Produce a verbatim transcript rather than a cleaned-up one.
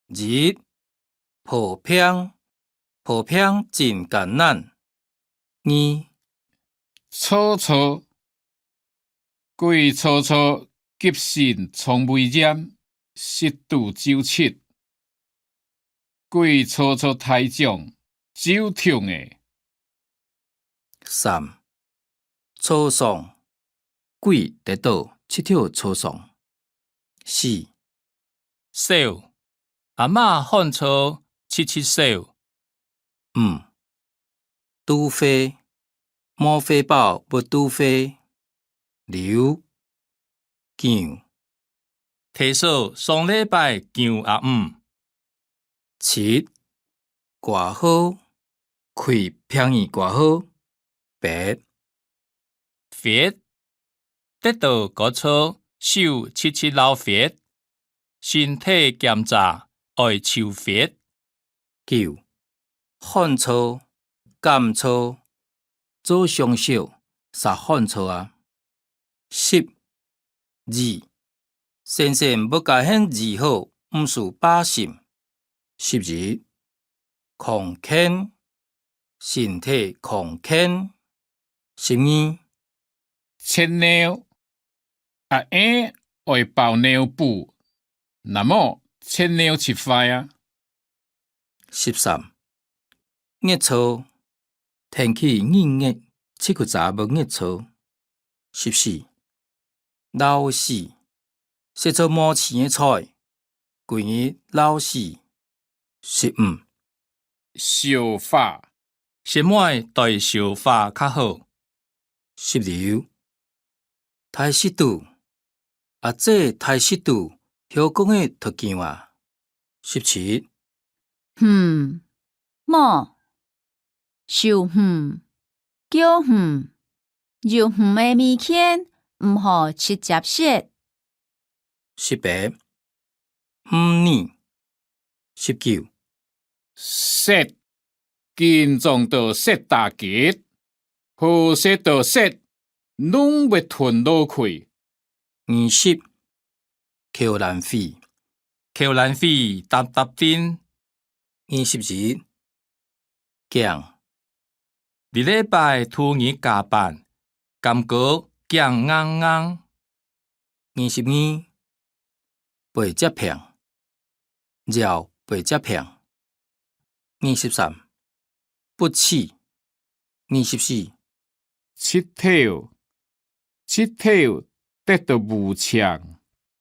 一、破病，破病真艱難。二、燥燥，鬼燥燥急性腸胃炎，食肚就疾。鬼燥燥大腸，就痛欸。三、燥傷，鬼跌倒，直頭燥傷。四、燒，阿媽寒燥，直直燒。五、肚餓，無飯飽會肚餓。六、噭， 提早上禮拜噭阿姆。七、掛號，開病院掛號。八、發，得到高燒，手直直摎發，身體檢查愛手發。 九、寒燥、感燥，做上燒，煞寒燥啊。十、痚，先生會加喊痚好，毋使噭心。十一、康健，身體康健。十二、 切尿，阿姆愛包尿布，若無切尿就壞啊。十三、熱燥，天氣恁熱，自家就會熱燥。十四、摎屎，食著無腥个菜，歸日摎屎。十五、消化，食物代消化較好。十六、大食肚，阿姊大食肚，曉講个忒噭啊。十七、 哼，無，手哼，腳哼，有哼个物件毋好直接食。十八、哼呢。十九、食，緊張到食打結，好食到食，攏會吞落去。二十、口瀾洐，口瀾洐搭搭振。二十一、驚，一禮拜渡日加班，感覺驚硬硬。二十二、背脊病，腰背脊病。二十三、不齒。二十四、疾頭，疾頭得到烏青。